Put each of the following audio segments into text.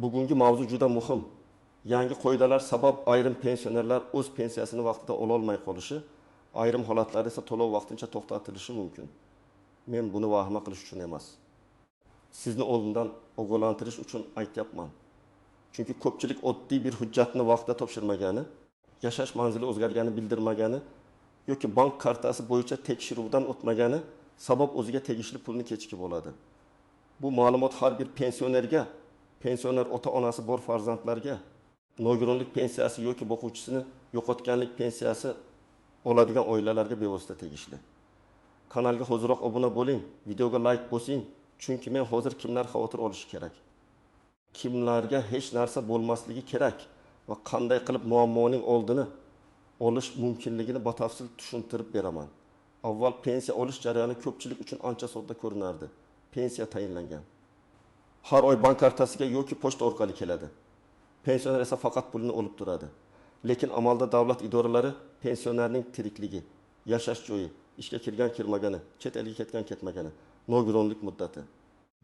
Bugungi mavzu juda muhim. Yangi qoidalar sabab ayrim pensionerlar o'z pensiyasini vaqtida ololmay qolishi, ayrim holatlarda esa to'lov vaqtincha to'xtatilishi mumkin. Men buni vahima qilish uchun emas, sizni oldindan ogohlantirish uchun aytyapman. Chunki ko'pchilik oddiy bir hujjatni vaqtida topshirmagani, yashash manzili o'zgargani bildirmagani yoki bank kartasi bo'yicha tekshiruvdan o'tmagani sabab o'ziga tegishli pulni kechikib oladi. Bu ma'lumot har bir pensionerga, pensioner ota-onasi bor farzandlarga, nogironlik pensiyasi yoki boquvchisini yo'qotganlik pensiyasi oladigan oilalarga bevosita tegishli. Kanalga hoziroq obuna bo'ling, videoga like bosing, chunki men hozir kimlar xavotir olishi kerak, kimlarga hech narsa bo'lmasligi kerak va qanday qilib muammoning oldini olish mumkinligini batafsil tushuntirib beraman. Avval pensiya olish jarayoni ko'pchilik uchun ancha sodda ko'rinardi. Pensiya tayinlangan. Har oy bank kartasiga yoki pochta orqali keladi. Pensioner esa faqat pulni olib turadi. Lekin amalda davlat idoralari pensionerning tirikligi, yashash joyi, ishga kirgan kirmagani, chet elga ketgan ketmagani, nogironlik muddati,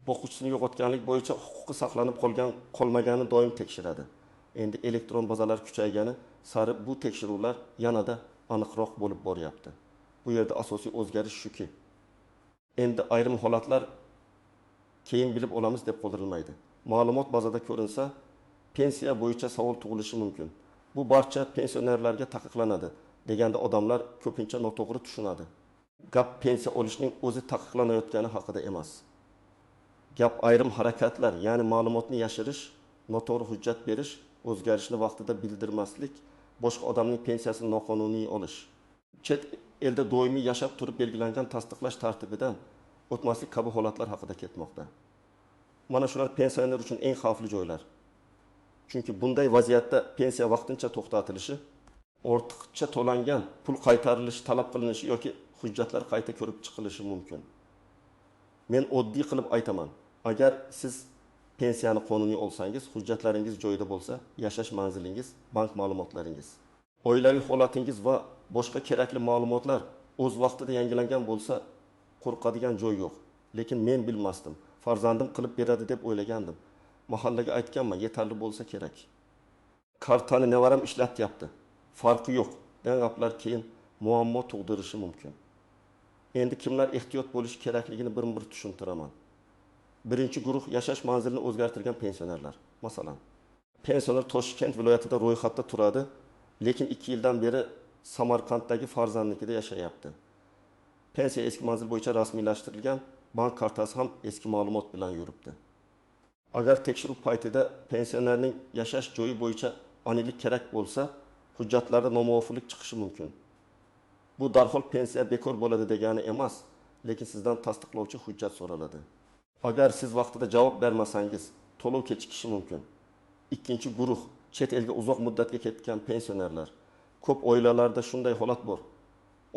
boquvchisini yo'qotganlik bo'yicha huquqi saqlanib qolgan qolmaganini doim tekshiradi. Endi elektron bazalar kuchaygani sari bu tekshiruvlar yanada aniqroq bo'lib boryapti. Bu yerda asosiy o'zgarish shuki, endi ayrim holatlar keyin bilib olamiz deb qoldirilmaydi. Ma'lumot bazada ko'rinsa, pensiya bo'yicha savol tug'ilishi mumkin. Bu barcha pensionerlarga taqiqlanadi deganda odamlar ko'pincha noto'g'ri tushunadi. Gap pensiya olishning o'zi taqiqlanayotgani haqida emas. Gap ayrim harakatlar, ya'ni ma'lumotni yashirish, noto'g'ri hujjat berish, o'zgarishni vaqtida bildirmaslik, boshqa odamning pensiyasini noqonuniy olish, chet elda doimiy yashab turib belgilangan tasdiqlash tartibidan o'tmaslik kabi holatlar haqida ketmoqda. Mana shular pensioner uchun eng xavfli joylar. Chunki bunday vaziyatda pensiya vaqtincha to'xtatilishi, ortiqcha to'langan pul qaytarilishi talab qilinishi yoki hujjatlar qayta ko'rib chiqilishi mumkin. Men oddiy qilib aytaman. Agar siz pensiyani qonuniy olsangiz, hujjatlaringiz joyida bo'lsa, yashash manzilingiz, bank ma'lumotlaringiz, oilaviy holatingiz va boshqa kerakli ma'lumotlar o'z vaqtida yangilangan bo'lsa, qo'rqadigan joy yo'q. Lekin men bilmasdim. Farzandim qilib beradi deb o'ylagandim. Mahallaga aytganman, yetarli bo'lsa kerak. Kartani nevaram ishlatyapti. Farqi yo'q degan gaplar keyin muammo tug'dirishi mumkin. Endi kimlar ehtiyot bo'lishi kerakligini bir-bir tushuntiraman. Birinchi guruh yashash manzilini o'zgartirgan pensionerlar. Masalan, pensioner Toshkent viloyatida ro'yxatda turadi, lekin 2 yildan beri Samarqanddagi farzandnikida yashayapti. Pensiya eski manzil bo'yicha rasmiylashtirilgan, bank kartasi ham eski ma'lumot bilan yuribdi. Agar tekshiruv paytida pensionerning yashash joyi bo'yicha aniqlik kerak bo'lsa, hujjatlarda nomuvofiqlik chiqishi mumkin. Bu darhol pensiya bekor bo'ladi degani emas, lekin sizdan tasdiqlovchi hujjat so'raladi. Agar siz vaqtida javob bermasangiz, to'lov kechikishi mumkin. Ikkinchi guruh chet elga uzoq muddatga ketgan pensionerlar. Ko'p oilalarda shunday holat bor.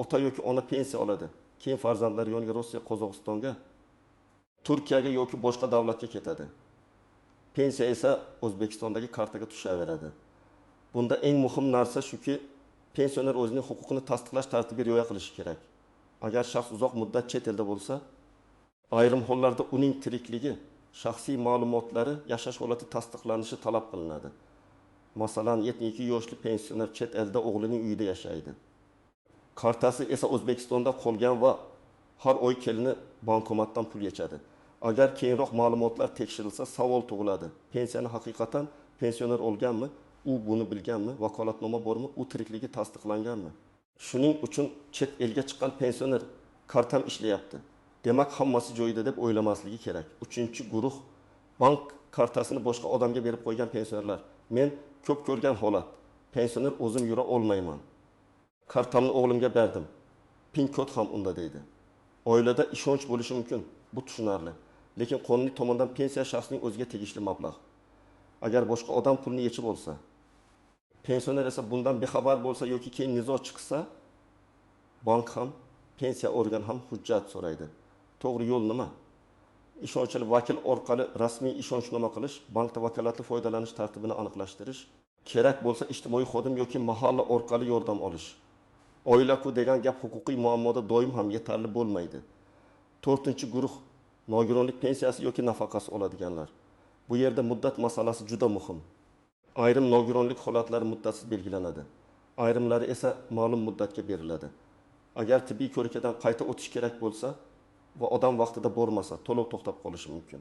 Ota yoki ona pensiya oladi, keyin farzandlari yoniga Rossiya, Qozog'istonga, Turkiyaga yoki boshqa davlatga ketadi. Pensiya esa O'zbekistondagi kartaga tushaveradi. Bunda eng muhim narsa shuki, pensioner o'zining huquqini tasdiqlash tartibiga rioya qilishi kerak. Agar shaxs uzoq muddat chet elda bo'lsa, ayrim hollarda uning tirikligi, shaxsiy ma'lumotlari, yashash holati tasdiqlanishi talab qilinadi. Masalan, 72 yoshli pensioner chet elda o'g'lining uyida yashaydi. Kartasi esa O'zbekistonda qolgan va har oy kelini bankomatdan pul yechadi. Agar keyinroq ma'lumotlar tekshirilsa, savol tug'iladi. Pensiyani haqiqatan pensioner olganmi? U buni bilganmi? Vakolatnoma bormi? U tirikligi tasdiqlanganmi? Shuning uchun chet elga chiqqan pensioner kartam ishlayapti, demak hammasi joyida deb o'ylamasligi kerak. Uchinchi guruh bank kartasini boshqa odamga berib qo'ygan pensionerlar. Men ko'p ko'rgan holat. Pensioner o'zim yura olmayman. Kartamni o'g'limga berdim. Pin kod ham unda deydi. Oilada ishonch bo'lishi mumkin, bu tushunarli. Lekin qonuniy tomondan pensiya shaxsning o'ziga tegishli mablag'. Agar boshqa odam pulni yechib olsa, pensioner esa bundan bexabar bo'lsa yoki keyin nizo chiqsa, bank ham, pensiya organi ham hujjat so'raydi. To'g'ri yo'l nima? Ishonchli vakil orqali rasmiy ishonchnoma qilish, bankda vakolatli foydalanish tartibini aniqlashtirish, kerak bo'lsa ijtimoiy xodim yoki mahalla orqali yordam olish. Oila-ku degan gap huquqiy muammoda doim ham yetarli bo'lmaydi. To'rtinchi guruh nogironlik pensiyasi yoki nafaqasi oladiganlar. Bu yerda muddat masalasi juda muhim. Ayrim nogironlik holatlari muddatsiz belgilanadi, ayrimlari esa ma'lum muddatga beriladi. Agar tibbiy ko'rikdan qayta o'tish kerak bo'lsa va odam vaqtida bormasa, to'lov to'xtab qolishi mumkin.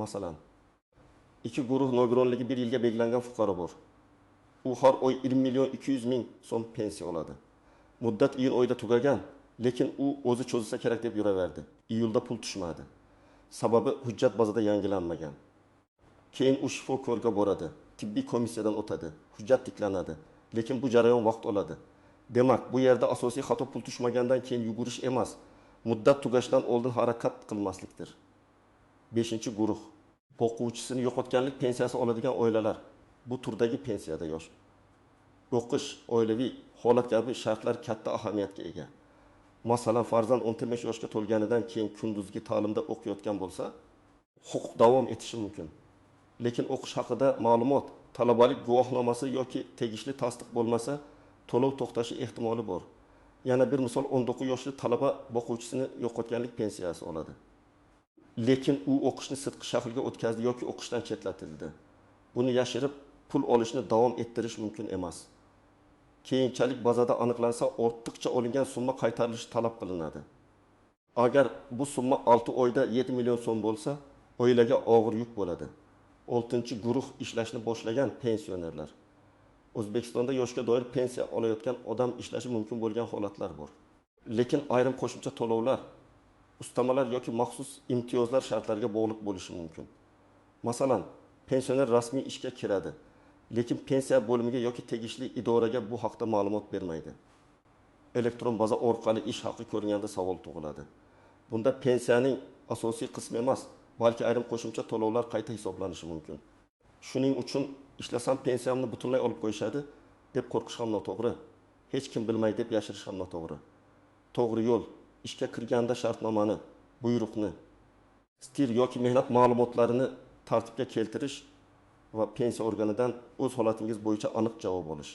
Masalan, 2 guruh nogironligi 1 yilga belgilangan fuqaro bor. U har oy 1 200 000 so'm pensiya oladi. Muddat iyun oyida tugagan, lekin u o'zi cho'zilsa kerak deb yuraverdi. Iyulda pul tushmadi. Sababi hujjat bazada yangilanmagan. Keyin u shifokorga boradi, tibbiy komissiyadan o'tadi, hujjat tiklanadi. Lekin bu jarayon vaqt oladi. Demak, bu yerda asosiy xato pul tushmagandan keyin yugurish emas, muddat tugashidan oldin harakat qilmaslikdir. 5-guruh. Boquvchisini yo'qotganlik pensiyasi oladigan oilalar. Bu turdagi pensiyada yosh. O'qish, oilaviy holat kabi shartlar katta ahamiyatga ega. Masalan, farzand 15 yoshga to'lganidan keyin kunduzgi ta'limda o'qiyotgan bo'lsa, huquq davom etishi mumkin. Lekin o'qish haqida ma'lumot, talabalik guvohnomasi yoki tegishli tasdiq bo'lmasa, to'lov to'xtashi ehtimoli bor. Yana bir misol, 19 yoshli talaba boquvchisini yo'qotganlik pensiyasi oladi. Lekin u o'qishni sirtqi shaklga o'tkazdi yoki o'qishdan chetlatildi. Buni yashirib pul olishni davom ettirish mumkin emas. Keyinchalik bazada aniqlansa, ortiqcha olingan summa qaytarilishi talab qilinadi. Agar bu summa 6 oyda 7 million so'm bo'lsa, oilaga og'ir yuk bo'ladi. 6-guruh ishlashni boshlagan pensionerlar. O'zbekistonda yoshga doir pensiya olayotgan odam ishlashi mumkin bo'lgan holatlar bor. Lekin ayrim qo'shimcha to'lovlar, ustamalar yoki maxsus imtiyozlar shartlariga bog'liq bo'lishi mumkin. Masalan, pensioner rasmiy ishga kiradi, lekin pensiya bo'limiga yoki tegishli idoraga bu haqda ma'lumot bermaydi. Elektron baza orqali ish haqi ko'ringanda savol tug'iladi. Bunda pensiyaning asosiy qismi emas, balki ayrim qo'shimcha to'lovlar qayta hisoblanishi mumkin. Shuning uchun ishlasam pensiyamni butunlay olib qo'yishadi deb qo'rqish ham noto'g'ri. Hech kim bilmaydi deb yashirish ham noto'g'ri. To'g'ri yo'l ishga kirganda shartnomani, buyruqni, stil yoki mehnat ma'lumotlarini tartibga keltirish va pensiya organidan o'z holatingiz bo'yicha aniq javob olish.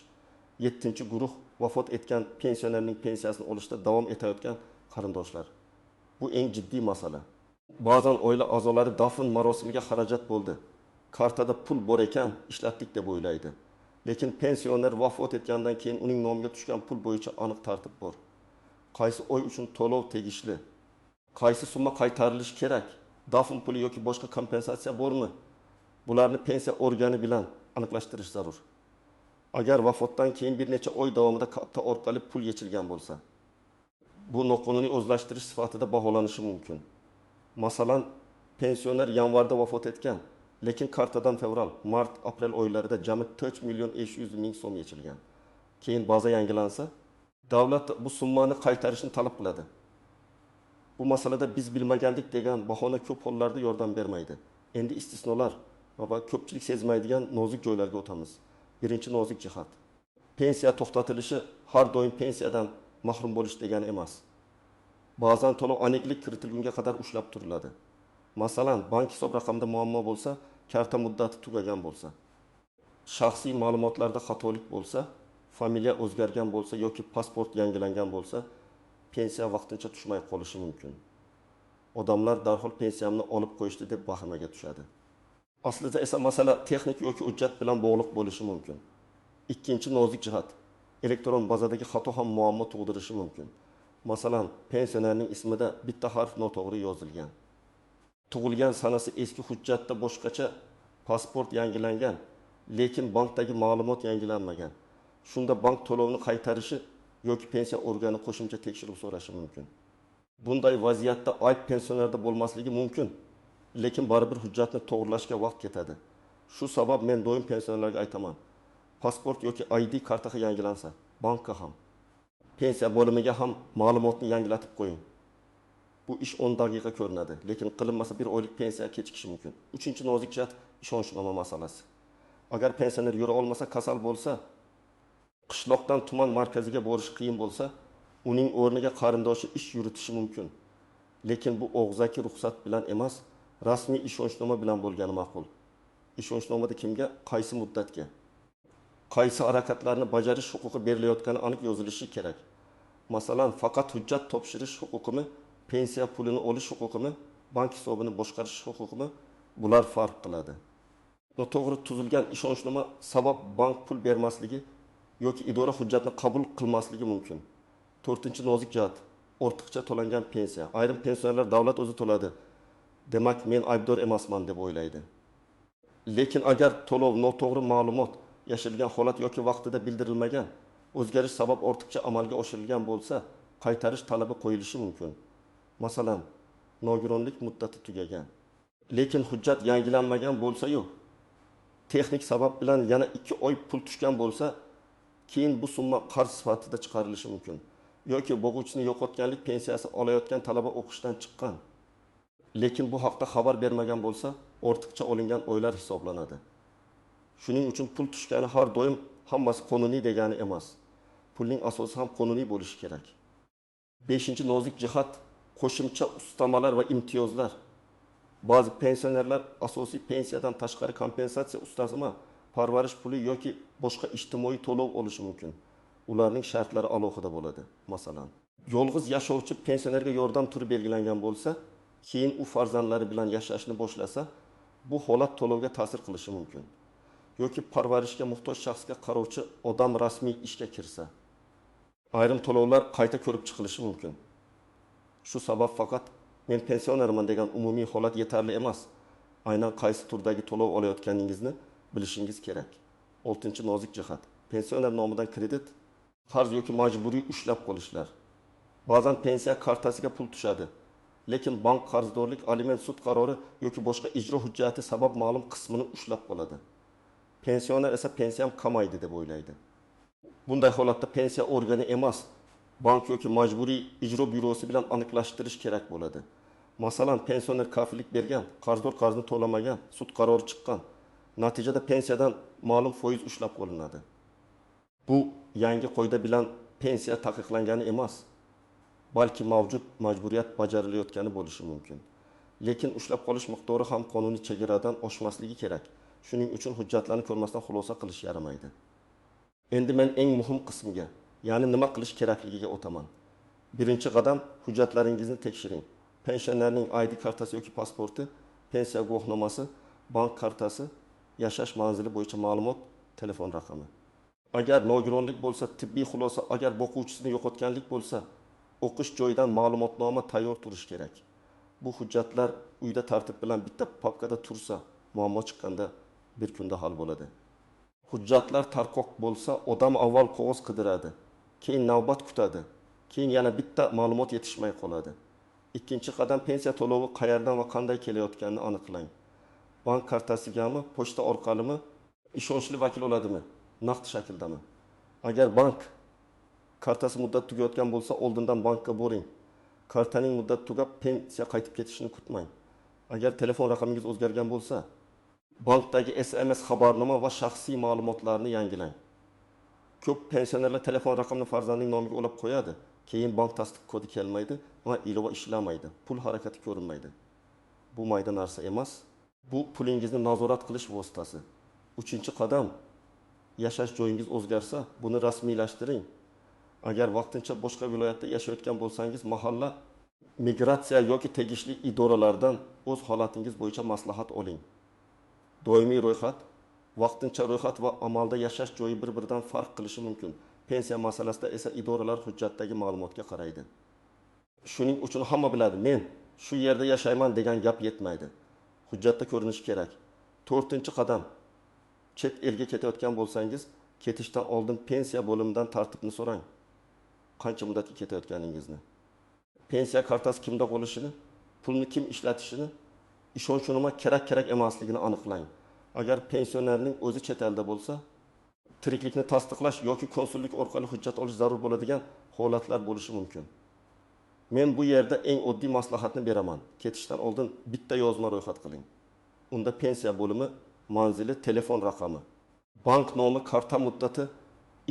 7-guruh vafot etgan pensionerning pensiyasini olishda davom etayotgan qarindoshlar. Bu eng jiddiy masala. Ba'zan oila a'zolari dafn marosimiga xarajat bo'ldi, kartada pul bor ekan, ishlatdik deb o'ylaydi. Lekin pensioner vafot etgandan keyin uning nomiga tushgan pul bo'yicha aniq tartib bor. Qaysi oy uchun to'lov tegishli, qaysi summa qaytarilishi kerak, dafn puli yoki boshqa kompensatsiya bormi? Bularni pensiya organi bilan aniqlashtirish zarur. Agar vafotdan keyin bir necha oy davomida karta orqali pul yechilgan bo'lsa, bu noqonuniy o'zlashtirish sifatida baholanishi mumkin. Masalan, pensioner yanvarda vafot etgan, lekin kartadan fevral, mart, aprel oylarida jami 4 500 000 so'm yechilgan. Keyin baza yangilansa, davlat bu summani qaytarishni talab qiladi. Bu masalada biz bilmagandik degan bahona ko'p hollarda yordam bermaydi. Endi istisnolar va ko'pchilik sezmaydigan nozik joylarga o'tamiz. Birinchi nozik jihat. Pensiya to'xtatilishi har doim pensiyadan mahrum bo'lish degani emas. Ba'zan to'lov aniqlik kiritilgunga qadar ushlab turiladi. Masalan, bank hisob raqamida muammo bo'lsa, karta muddati tugagan bo'lsa, shaxsiy ma'lumotlarda xatolik bo'lsa, familiya o'zgargan bo'lsa yoki pasport yangilangan bo'lsa, pensiya vaqtincha tushmay qolishi mumkin. Odamlar darhol pensiyamni olib qo'yishdi deb vahimaga tushadi. Aslida esa masala texnik yoki hujjat bilan bog'liq bo'lishi mumkin. Ikkinchi nozik jihat, elektron bazadagi xato ham muammo tug'dirishi mumkin. Masalan, pensionerning ismida bitta harf noto'g'ri yozilgan. Tug'ilgan sanasi eski hujjatda boshqacha, pasport yangilangan, lekin bankdagi ma'lumot yangilanmagan. Shunda bank to'lovni qaytarishi yoki pensiya organi qo'shimcha tekshiruv so'rashi mumkin. Bunday vaziyatda ayb pensionerda bo'lmasligi mumkin, lekin baribir hujjatni to'g'rilashga vaqt ketadi. Shu sabab men doim pensionerlarga aytaman: pasport yoki ID kartasi yangilansa, bankka ham, pensiya bo'limiga ham ma'lumotni yangilatib qo'ying. Bu ish 10 daqiqa ko'rinadi, lekin qilinmasa bir oylik pensiya kechikishi mumkin. Uchinchi nozik jihat ishonchnoma masalasi. Agar pensioner yura olmasa, kasal bo'lsa, qishloqdan tuman markaziga borish qiyin bo'lsa, uning o'rniga qarindoshi ish yuritishi mumkin. Lekin bu og'zaki ruxsat bilan emas, rasmiy ishonchnoma bilan bo'lgani ma'qul. Ishonchnomada kimga, qaysi muddatga, qaysi harakatlarni bajarish huquqi berilayotgani aniq yozilishi kerak. Masalan, faqat hujjat topshirish huquqimi, pensiya pulini olish huquqimi, bank hisobini boshqarish huquqimi, bular farq qiladi. Noto'g'ri tuzilgan ishonchnoma sabab bank pul bermasligi yoki idora hujjatni qabul qilmasligi mumkin. To'rtinchi nozik jihat: ortiqcha to'langan pensiya. Ayrim pensionerlar davlat o'zi to'ladi, demak men aybdor emasman deb o'ylaydi. Lekin agar to'lov noto'g'ri ma'lumot, yashirilgan holat yoki vaqtida bildirilmagan o'zgarish sabab ortiqcha amalga oshirilgan bo'lsa, qaytarish talabi qo'yilishi mumkin. Masalan, nogironlik muddati tugagan, lekin hujjat yangilanmagan bo'lsa-yu, texnik sabab bilan yana 2 oy pul tushgan bo'lsa, keyin bu summa qarz sifatida chiqarilishi mumkin. Yoki bo'g'uvchisini yo'qotganlik pensiyasi olayotgan talaba o'qishdan chiqqan, lekin bu haqda xabar bermagan bo'lsa, ortiqcha olingan oylar hisoblanadi. Shuning uchun pul tushgani har doim hammasi qonuniy degani emas. Pulning asosi ham qonuniy bo'lishi kerak. Beshinchi nozik jihat: qo'shimcha ustamalar va imtiyozlar. Ba'zi pensionerlar asosiy pensiyadan tashqari kompensatsiya ustama, parvarish puli yoki boshqa ijtimoiy to'lov olishi mumkin. Ularning shartlari alohida bo'ladi. Masalan, yolg'iz yashovchi pensionerga yordam turi belgilangan bo'lsa, keyin u farzandlari bilan yashashni boshlasa, bu holat to'lovga ta'sir qilishi mumkin. Yoki parvarishga muhtoj shaxsga qarovchi odam rasmiy ishga kirsa, ayrim to'lovlar qayta ko'rib chiqilishi mumkin. Shu sabab faqat men pensionerman degan umumiy holat yetarli emas. Aynan qaysi turdagi to'lov olayotganingizni bilishingiz kerak. Oltinchi nozik jihat: pensioner nomidan kredit, qarz yoki majburiy ushlab qolishlar. Ba'zan pensiya kartasiga pul tushadi, lekin bank qarzdorlik, aliment, sud qarori yoki boshqa ijro hujjati sabab ma'lum qismini ushlab qoladi. Pensioner esa pensiyam kamaydi deb o'ylaydi. Bunday holatda pensiya organi emas, bank yoki majburiy ijro byurosi bilan aniqlashtirish kerak bo'ladi. Masalan, pensioner kafillik bergan, qarzdor qarzni to'lamagan, sud qarori chiqqan. Natijada pensiyadan ma'lum foiz ushlab qolinadi. Bu yangi qoida bilan pensiya taqiqlangani emas, balki mavjud majburiyat bajarilayotgani bo'lishi mumkin. Lekin ushlab qolish miqdori ham qonuniy chegaradan oshmasligi kerak. Shuning uchun hujjatlarni ko'rmasdan xulosa qilish yaramaydi. Endi men eng muhim qismiga, ya'ni nima qilish kerakligiga o'taman. Birinchi qadam: hujjatlaringizni tekshiring. Pensionerning ID kartasi yoki pasporti, pensiya guvohnomasi, bank kartasi, yashash manzili bo'yicha ma'lumot, telefon raqami. Agar nogironlik bo'lsa, tibbiy xulosa, agar boquvchisini yo'qotganlik bo'lsa, o'qish joyidan ma'lumotnoma tayyor turishi kerak. Bu hujjatlar uyda tartib bilan bitta papkada tursa, muammo chiqqanda bir kunda hal bo'ladi. Hujjatlar tarqoq bo'lsa, odam avval qog'oz qidiradi, keyin navbat kutadi, keyin yana bitta ma'lumot yetishmay qoladi. Ikkinchi qadam: pensiya to'lovi qayerdan va qanday kelayotganini aniqlang. Bank kartasigami, pochta orqalimi, ishonchli vakil oladimi, naqd shakldami? Agar bank kartasi muddat tugayotgan bo'lsa, oldindan bankka boring. Kartaning muddati tugab, pensiya qaytib ketishini kutmang. Agar telefon raqamingiz o'zgargan bo'lsa, bankdagi SMS xabarnoma va shaxsiy ma'lumotlarni yangilang. Ko'p pensionerlar telefon raqamini farzandining nomiga ulab qo'yadi, keyin bank tasdiq kodi kelmaydi va ilova ishlamaydi, pul harakati ko'rinmaydi. Bu mayda narsa emas, bu pulingizni nazorat qilish vositasi. Uchinchi qadam: yashash joyingiz o'zgarsa, buni rasmiylashtiring. Agar vaqtincha boshqa viloyatda yashayotgan bo'lsangiz, mahalla, migratsiya yoki tegishli idoralardan o'z holatingiz bo'yicha maslahat oling. Doimiy ro'yxat, vaqtincha ro'yxat va amalda yashash joyi bir-biridan farq qilishi mumkin. Pensiya masalasida esa idoralar hujjatdagi ma'lumotga qaraydi. Shuning uchun hamma biladi, men shu yerda yashayman degan gap yetmaydi. Hujjatda ko'rinishi kerak. To'rtinchi qadam: chet elga ketayotgan bo'lsangiz, ketishdan oldin pensiya bo'limidan tartibni so'rang. Qancha muddatga ketayotganingizni, pensiya kartasi kimda bo'lishini, pulni kim ishlatishini, ishonchnoma kerak emasligini aniqlang. Agar pensionerning o'zi chet elda bo'lsa, tiriklikni tasdiqlash yoki konsullik orqali hujjat olish zarur bo'ladigan holatlar bo'lishi mumkin. Men bu yerda eng oddiy maslahatni beraman. Ketishdan oldin bitta yozma ro'yxat qiling. Unda pensiya bo'limi, manzili, telefon raqami, bank nomi, karta muddati,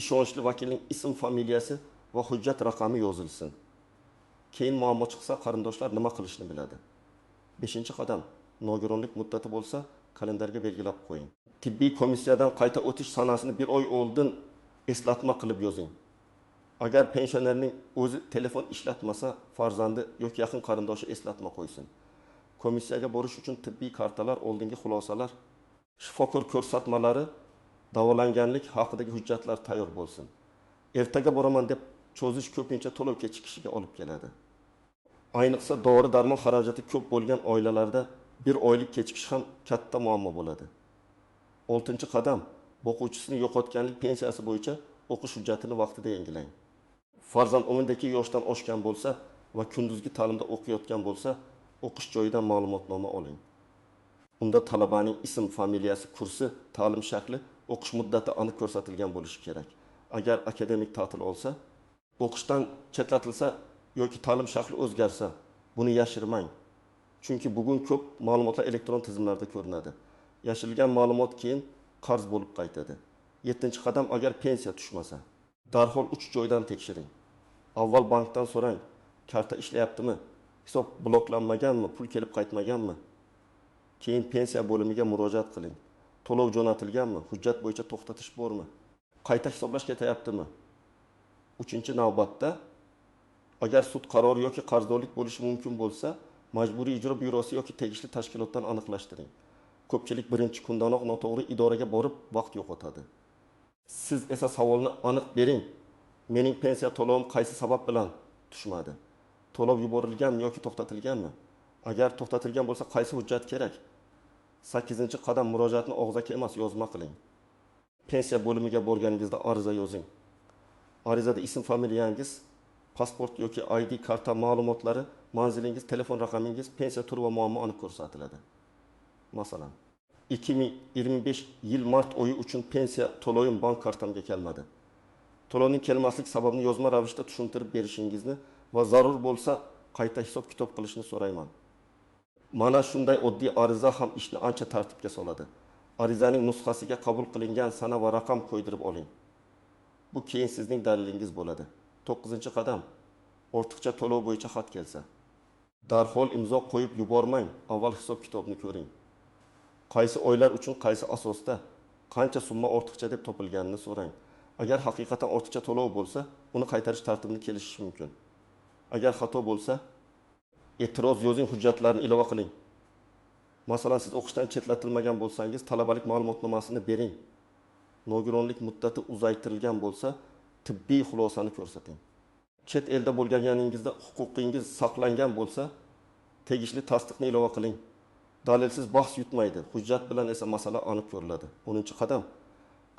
ishonchli vakilning ism familiyasi va hujjat raqami yozilsin. Keyin muammo chiqsa, qarindoshlar nima qilishni biladi. Beshinchi qadam: nogironlik muddati bo'lsa, kalendarga belgilab qo'ying. Tibbiy komissiyadan qayta o'tish sanasini bir oy oldin eslatma qilib yozing. Agar pensionerning o'zi telefon ishlatmasa, farzandi yoki yaqin qarindoshi eslatma qo'ysin. Komissiyaga borish uchun tibbiy kartalar, oldingi xulosalar, Shifokor ko'rsatmalari, davolanganlik haqidagi hujjatlar tayyor bo'lsin. Ertaga boraman deb cho'zish ko'pincha to'lov kechikishiga olib keladi. Ayniqsa dori darmon xarajati ko'p bo'lgan oilalarda bir oylik kechikish ham katta muammo bo'ladi. Oltinchi qadam, boquvchisini yo'qotganlik pensiyasi bo'yicha o'qish hujjatini vaqtida yangilang. Farzand 12 yoshdan oshgan bo'lsa va kunduzgi ta'limda o'qiyotgan bo'lsa, o'qish joyidan ma'lumotnoma oling. Unda talabaning ism, familiyasi, kursi, ta'lim shakli, o'qish muddati aniq ko'rsatilgan bo'lishi kerak. Agar akademik ta'til olsa, o'qishdan chetlatilsa yoki ta'lim shakli o'zgarsa, buni yashirmang. Chunki bugun ko'p ma'lumotlar elektron tizimlarda ko'rinadi. Yashirilgan ma'lumot keyin qarz bo'lib qaytadi. Yettinchi qadam, agar pensiya tushmasa, darhol 3 joydan tekshiring. Avval bankdan so'rang, karta ishlayaptimi, hisob bloklanmaganmi, pul kelib qaytmaganmi? Keyin pensiya bo'limiga murojaat qiling. To'lov jo'natilganmi, hujjat bo'yicha to'xtatish bormi? Qayta hisoblash ketayaptimi? Uchinchi navbatda, agar sud qarori yoki qarzdorlik bo'lishi mumkin bo'lsa, majburiy ijro byurosi yoki tegishli tashkilotdan aniqlashtiring. Ko'pchilik birinchi kundanoq noto'g'ri idoraga borib vaqt yo'qotadi. Siz esa savolni aniq bering. Mening pensiya to'lovim qaysi sabab bilan tushmadi? To'lov yuborilganmi yoki to'xtatilganmi? Agar to'xtatilgan bo'lsa, qaysi hujjat kerak? Sakkizinchi qadam, murojaatni og'zaki emas, yozma qiling. Pensiya bo'limiga borganingizda ariza yozing. Arizada ism, familiyangiz, pasport yoki ID karta ma'lumotlari, manzilingiz, telefon raqamingiz, pensiya turi va muammo aniq ko'rsatiladi. Masalan, 2025 yil mart oyi uchun pensiya to'lovim bank kartamga kelmadi. To'lovning kelmaslik sababini yozma ravishda tushuntirib berishingizni va zarur bo'lsa qayta hisob-kitob qilishni so'rayman. Mana shunday oddiy ariza ham ishni ancha tartibga soladi. Arizaning nusxasiga qabul qilingan sana va raqam qo'ydirib oling. Bu keyin sizning dalilingiz bo'ladi. To'qqizinchi qadam, ortiqcha to'lov bo'yicha xat kelsa, darhol imzo qo'yib yubormang, avval hisob-kitobni ko'ring. Qaysi oylar uchun qaysi asosda qancha summa ortiqcha deb topilganini so'rang. Agar haqiqatan ortiqcha to'lov bo'lsa, uni qaytarish tartibini kelishish mumkin. Agar xato bo'lsa, e'tiroz yozing, hujjatlarni ilova qiling. Masalan, siz o'qishdan chetlatilmagan bo'lsangiz, talabalik ma'lumotnomasini bering. Nogironlik muddati uzaytirilgan bo'lsa, tibbiy xulosani ko'rsating. Chet elda bo'lganingizda huquqingiz saqlangan bo'lsa, tegishli tasdiqni ilova qiling. Dalilsiz bahs yutmaydi, hujjat bilan esa masala aniq ko'riladi. 10-qadam.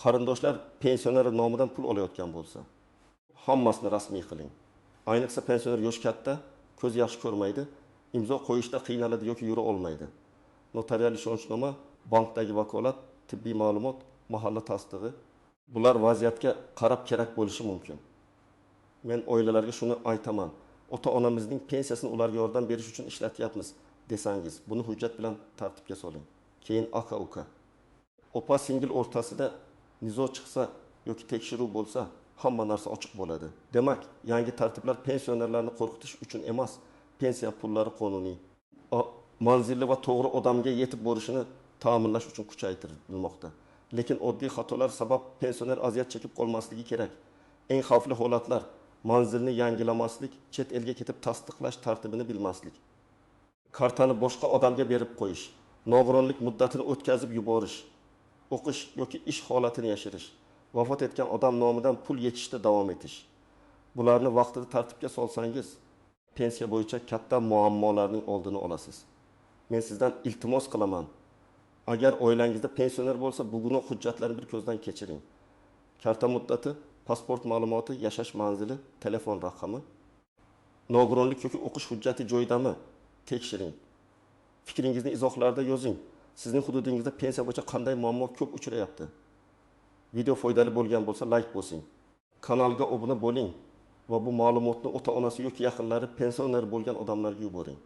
Qarindoshlar pensioner nomidan pul olayotgan bo'lsa, hammasini rasmiy qiling. Ayniqsa pensioner yosh katta, ko'z yaxshi ko'rmaydi, imzo qo'yishda qiynaladi yoki yura olmaydi. Notarial ishonchnoma, bankdagi vakolat, tibbiy ma'lumot, mahalla tasdig'i, bular vaziyatga qarab kerak bo'lishi mumkin. Men oilalarga shuni aytaman. Ota-onamizning pensiyasini ularga yordam berish uchun ishlatyapmiz desangiz, buni hujjat bilan tartibga soling. Keyin aka-uka, opa singil o'rtasida nizo chiqsa yoki tekshiruv bo'lsa, hamma narsa ochiq bo'ladi. Demak, yangi tartiblar pensionerlarni qo'rqitish uchun emas, pensiya pullari qonuniy, manzilli va to'g'ri odamga yetib borishini ta'minlash uchun kuchaytirilmoqda. Lekin oddiy xatolar sabab pensioner aziyat chekib qolmasligi kerak. Eng xavfli holatlar: manzilni yangilamaslik, chet elga ketib tasdiqlash tartibini bilmaslik, kartani boshqa odamga berib qo'yish, nogironlik muddatini o'tkazib yuborish, o'qish yoki ish holatini yashirish, vafot etgan odam nomidan pul yechishda davom etish. Bularni vaqtida tartibga solsangiz, pensiya bo'yicha katta muammolarning oldini olasiz. Men sizdan iltimos qilaman. Agar oilangizda pensioner bo'lsa, bugunoq hujjatlarni bir ko'zdan kechiring. Karta muddati, pasport ma'lumoti, yashash manzili, telefon raqami, nogironlik yoki o'qish hujjati joyidami tekshiring. Fikringizni izohlarda yozing. Sizning hududingizda pensiya bo'yicha qanday muammo ko'p uchrayapti? Video foydali bo'lgan bo'lsa, like bosing. Kanalga obuna bo'ling va bu ma'lumotni ota-onasi yoki yaqinlari pensioner bo'lgan odamlarga yuboring.